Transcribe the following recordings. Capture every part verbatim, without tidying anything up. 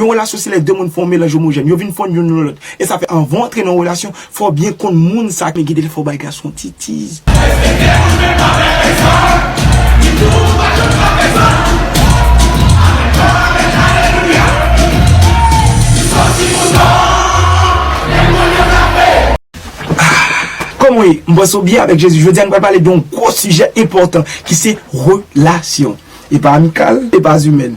Yon relasyon se lè de moun fè yon melanj omojèn, yo vin fonn youn nan lòt. E sa fè anvan w antre nan yon relasyon, fò w byen konn moun sa, men gen de lè fò w bay gason titiz. Kòman w ye? M panse w byen avèk Jezi. Jodi a, nou pral pale de yon gwo sijè enpòtan ki se relasyon. E pa amikal, e pa imèn,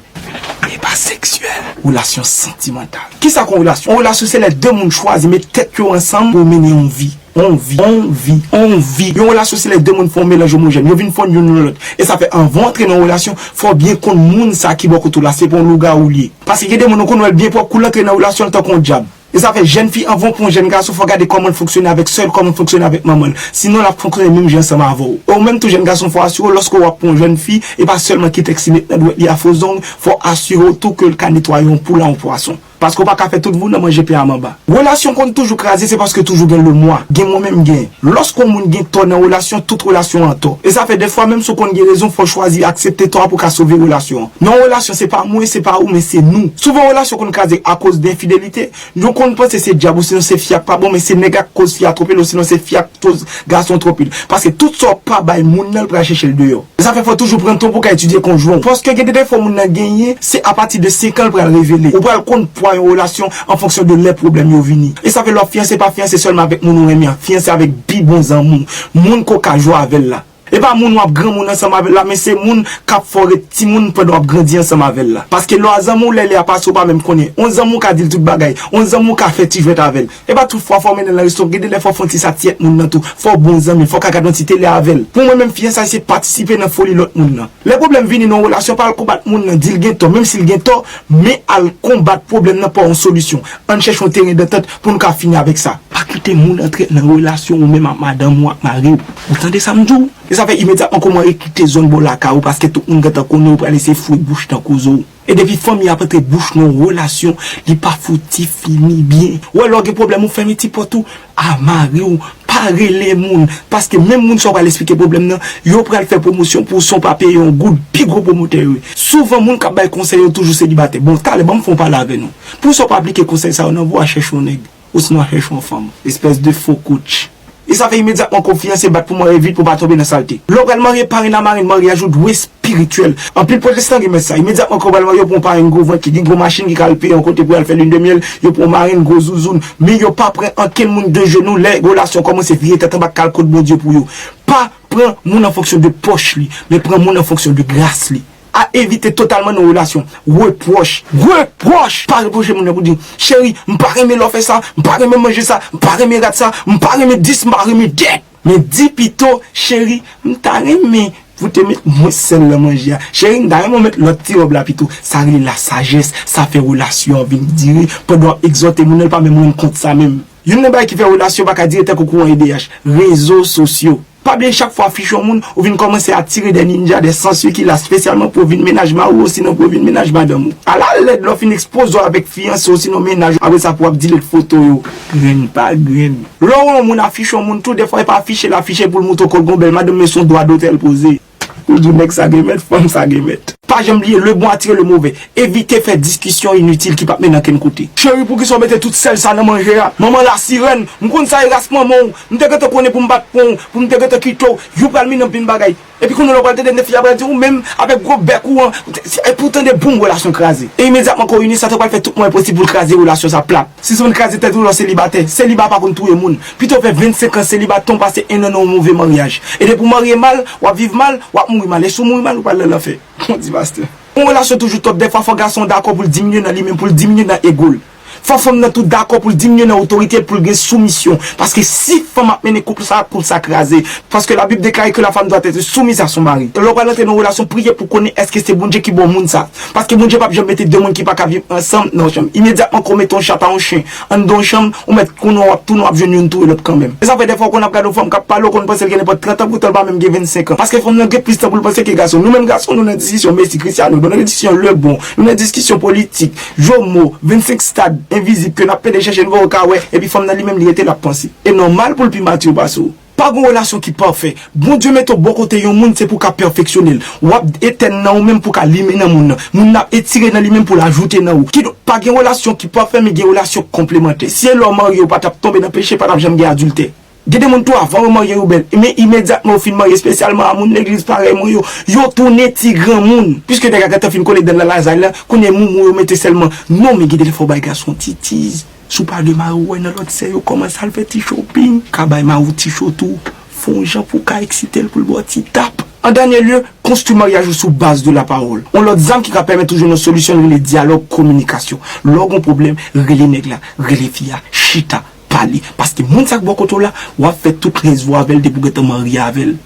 e pa seksyèl. Relasyon santimantal. Kisa k yon relasyon? Yon relasyon se lè de moun chwazi met tèt yo ansanm pou mennen yon vi. On vi, on vi, on vi. Yon relasyon se lè de moun fè yon melanj omojèn. Yo vin fonn youn nan lòt. E sa fè anvan w antre nan yon relasyon, fò w byen konn moun sa ki bò kote w la, se pa yon lougawou li ye. Paske gen de moun ou konn wè l byen pwòp, kou l antre nan relasyon, l tankou yon dyab. E sa fè jèn fi, anvan w pran yon jèn gason, fò w gade kòman l fonksyone avèk sè l, kòman l fonksyone avèk manman l. Sinon, l ap fonksyone menm jan ansanm avè w. E w menm tou jèn gason, fò w asire w, lòske w ap pran yon jèn fi, e pa sèlman kite ti met nan dwèt li a fo zong, fò w asire w tou ke l ka netwaye yon poul a yon pwason. Paske w pa ka fè tout vou nan manje pen a manba. Relasyon konn toujou kraze, se paske toujou gen lemwa. Gen mwen menm gen. Lòske yon moun gen tò nan relasyon, tout relasyon an tò. E sa fè dèfwa, menm si w konn gen rezon, fò w chwazi aksepte tò a pou w ka sove relasyon an. Nan yon relasyon, se pa mwen, se pa ou, men se nou. Souvan, relasyon konn kraze akoz de enfidelite. Nou konn panse se dyab ou sinon se fi a k pa bon, men se nèg a k koz fi a twòpil, ou sinon se fi a k koz gason twòpil. Paske tout sa w pa bay moun nan, l pral chèche l deyò. Sa fè fò w toujou pran tan pou w ka etidye konjwen w. Paske gen de defo moun nan genyen, se apati de senk an l pral revele. Ou pral konn pwa yon relasyon an fonksyon de lè pwoblèm yo vini. E sa fè lè w ap fiyanse, pa fiyanse sèlman avèk moun ou renmen an. Fiyanse avèk pi bon zanmi w, moun ke w ka jwe avè l la. E pa moun w ap granmoun ansanm avè l la, men se moun k ap fè w ret timoun pandan w ap grandi ansanm avè l la. Paske lè w a zanmi w, lè lè a pase, w pa menm konnen. On zanmi w ka di l tout bagay. On zanmi w ka fè ti jwèt avè l. E pa tout fwa fò w mennen l nan resto, gen de lè fò w fè yon ti satiyèt moun nan tou. Fò w bon zanmi l, fò w ka gade yon ti tele avè l. Pou mwen menm, fiyansay se patisipe nan foli lòt moun nan. Lè pwoblèm vini nan yon relasyon, pa al konbat moun nan, di l gen tò, menm si l gen tò, men al konbat pwoblèm nan pa yon solisyon. Ann chèche yon teren dantant pou n ka fini avèk sa. Pa kite moun antre nan relasyon ou menm ak madanm ou, ak mari w. Ou tande sa m di w? E sa fè imedyatman kòmanse kite zòn bò lakay ou, paske tout moun gentan konnen ou pral eseye foure bouch nan koze w. E depi fanmi ap antre bouch nan yon relasyon, li pa fouti fini byen. Ou wè lè w gen pwoblèm ou fèmen ti pòt ou a mari w, pa rele moun, paske menm moun sa w pral esplike pwoblèm nan, yo pral fè pwomosyon pou w san w pa peye yon goud, pi gwo pwomotè yo ye. Souvan moun k ap bay konsèy yo toujou selibatè. Bon, talè ban m fè yon pale avè nou. Pou sa w pa aplike konsèy sa yo, nan vo a chèche yon nèg. Osinon al chèche yon fanm. Espès de fo coach. E sa fè imedyatman ke w fiyanse, bat pou marye vit pou w pa tonbe nan salte. Lè w pral marye, parenn a marenn maryaj ou dwe espirityèl. Anpil pwotestan gen mès sa. Imedyatman ke w pral marye, yo pran yon parenn gwo vant ki gen gwo machin ki ka al peye yon kote pou y al fè lin de myèl, yo pran yon marenn gwo zouzoun. Men yo pa pran ankenn moun de jenou lè relasyon kòmanse vire tèt anba k al kot Bondye pou yo. Pa pran moun an fonksyon de pòch li, men pran moun an fonksyon de gras li. A evite totalman nan relasyon. Repwòch. Repwòch! Pa repwoche moun nan pou di, cheri, m pa renmen lè w fè sa, m pa renmen manje sa, m pa renmen rad sa, m pa renmen dis, m pa renmen dèt. Men di pito, cheri, m ta renmen pou w te met mwens sèl nan manje a. Cheri, m ta renmen w met lòt ti wòb la pito. Sa rele lasajès, sa fè relasyon an vin dire. Pandan w ap egzòte moun nan, l pa menm rann kont sa menm. Youn nan bagay ki fè relasyon pa ka dire tankou kouran E D H, rezo sosyo. Pa bliye chak fwa w afiche yon moun, ou vin kòmanse atire de ninja, de sansye ki la espesyalman pou yo vin mennaj mari w osinon pou yo vin mennaj madanm ou. Ala lèd lè w fin ekspoze w avèk fiyanse w osinon mennaj ou, apre sa pou w ap delete foto yo. Grenn pa grenn. Lè w wè yon moun afiche yon moun tou, defwa e pa afiche l afiche pou l montre w kò l gon bèl madanm, men se yon dwa dotè l poze. Pou l di w nèg sa gen mèt, fanm sa gen mèt. Pa janm bliye, le bon attire le mauvais. Evite fè diskisyon initil ki p ap mennen ankenn kote. Cheri, poukisa w mete tout sèl sa nan manje a? Manman lasirèn, m konn sa e ras manman w. M te gentan konnen pou m pa t pran w, pou m te gentan kite w. Yo pral mennen anpil bagay. Epi kounye a w pral tande fi a pral di ou menm avèk gwo bèk ou an, e pou w tande boum, relasyon kraze. E imedyatman ke w ini, sa te pral fè tout mwayen posib pou l kraze relasyon sa plat. Si se pou n kraze tèt ou lè w selibatè, seliba pa konn touye moun. Pito w fè vennsenk an seliba, tan w pase en an nan yon move maryaj. E depi w marye mal, w ap viv mal, w ap mouri mal. E si w mouri mal, ou pral nan lanfè. Bon, di pastè. Yon relasyon toujou top. Dèfwa, fò gason an dakò pou l diminye nan li menm, pou l diminye nan ego l. Fò fanm nan tou dakò pou l diminye nan otorite l, pou l gen soumisyon. Paske si fanm ap mennen koup sa, koup sa kraze. Paske Labib deklare ke la femme doit être soumise à son mari. Lè w pral antre nan yon relasyon, priye pou konnen èske se Bondye ki ba w moun sa. Paske Bondye p ap janm mete de moun ki pa ka viv ansanm nan yon chanm. Imedyatman ke w mete yon chat a yon chen anndan yon chanm, ou mèt konnen w ap tounen, w ap jwenn youn touye lòt kanmenm. E sa fè dèfwa w konn ap gade yon fanm k ap pale, w konn panse l gen nenpòt trant an, poutan l pa menm gen vennsenk an. Paske fanm nan gen plis tan pou l panse ke gason. Nou menm gason, nou nan diskisyon Messi, Cristiano, nou nan diskisyon Lebon, nou nan diskisyon politik, Jomo, vennsenk stad envizib ke n ap pede chèche, nou poko ka wè, epi fanm nan li menm li rete l ap panse. E nòmal pou l pi matire pase w. Pa gen relasyon ki pafè. Bondye mete w bò kote yon moun, se pou ka pèfeksyone l. W ap etèn nan ou menm pou ka limen nan moun nan. Moun nan ap etire nan li menm pou l ajoute nan ou. Kidonk, pa gen relasyon ki pafè, men gen relasyon konplemantè. Si e lè w marye, ou pa t ap tonbe nan peche, pa t ap janm gen adiltè. Gen de moun tou, avan yo marye, yo bèl. Men imedyatman yo fin marye, espesyalman a moun legliz parèy mwen yo, yo tounen ti granmoun. Piske nèg la gentan fin kole dan nan lazay la, kounye a moumou yo mete sèlman. Non, men gen de lè fò w bay gason ti tiz. Si w pa gen mari, w wè nan lòt sè yo kòmanse al fè ti shopping. Ka bay mari w ti cho tou. Fè yon jan pou w ka eksite l pou l ba w ti tap. An dènye lye, konstwi maryaj ou sou baz de lapawòl. Yon lòt zam ki ka pèmèt ou jwenn yon solisyon rele dyalòg, kominikasyon. Lè w gen yon pwoblèm, rele nèg la, rele fi a, chita, pale. Paske moun sa k bò kote w la, w ap fè tout rès vi w avè l depi w gentan marye avè l.